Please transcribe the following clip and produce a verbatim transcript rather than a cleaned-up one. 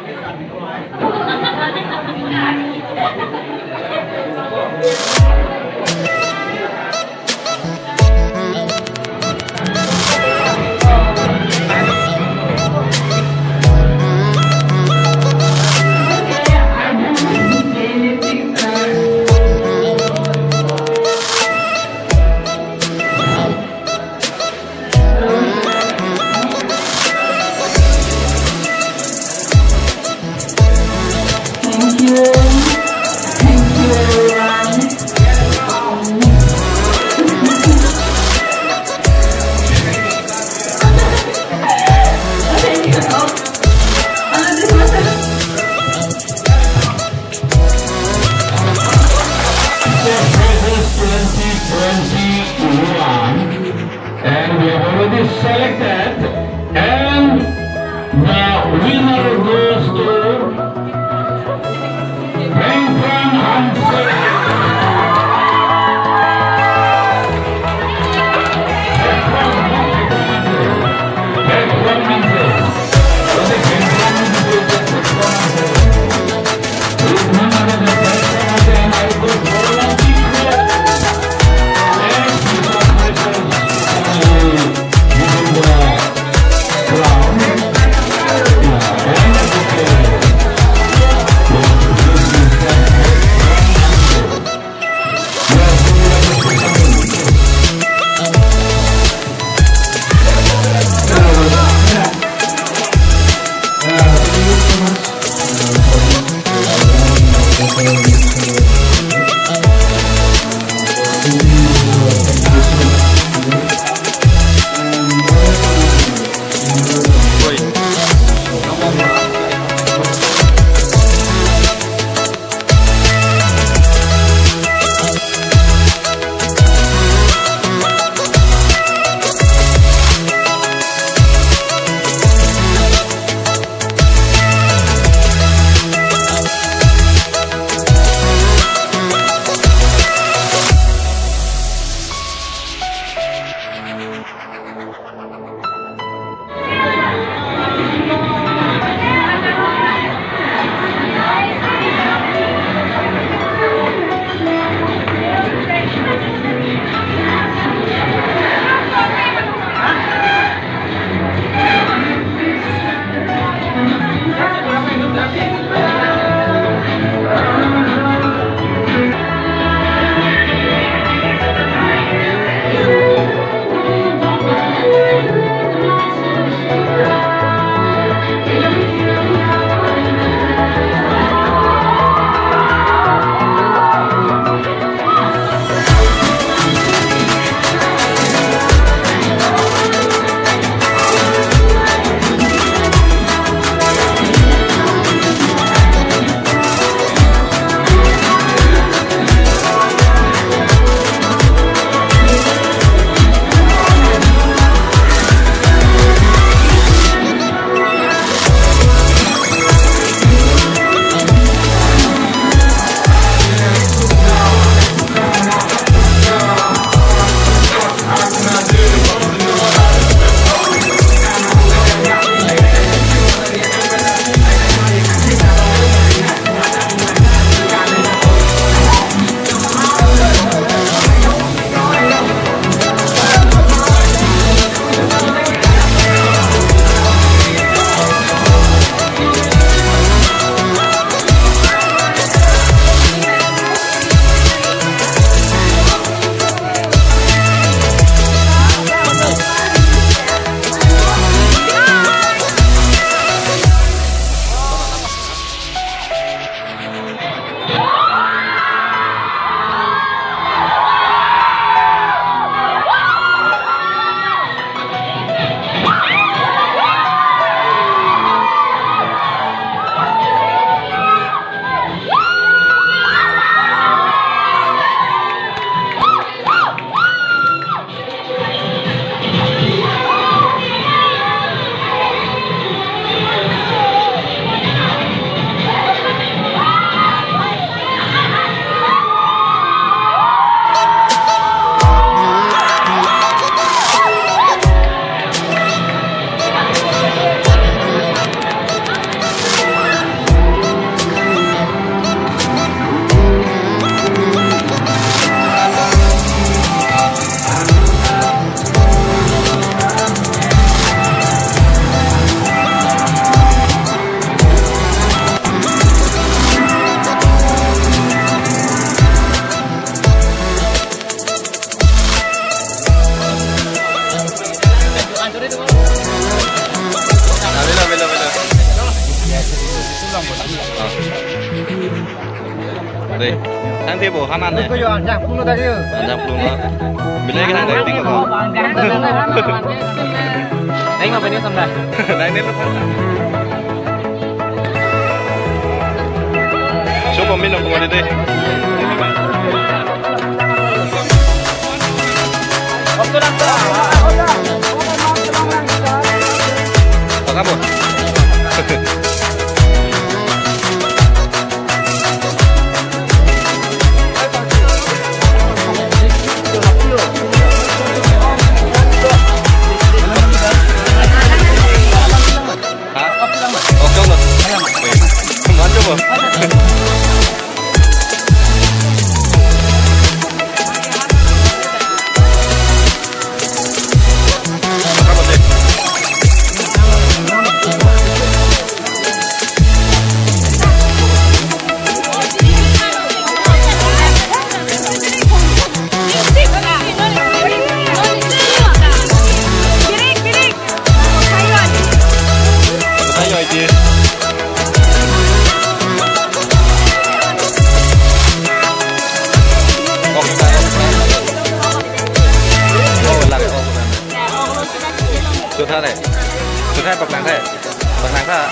Thank you. Thank you, everyone. Thank you. Uh, this was a Miss Universe twenty twenty-one, and we have already selected, and the winner goes to Pengpran Hanse. Pengpran Hanse. Dei, tangte bo hanan ne. Ko yo anjang pulo tadi yo. Anjang pulo ma. Bilai ke nang dei ting ko. Dei ma bani samda. Dei ne lo samda. Coba minum ko dei. Apa kabar? Ha? Oke, oke. Wih, mantap, Bos. Ayo, ayo. Oh, lang, oh, lang. Sudah deh. Sudah, paklang deh. Paklang deh.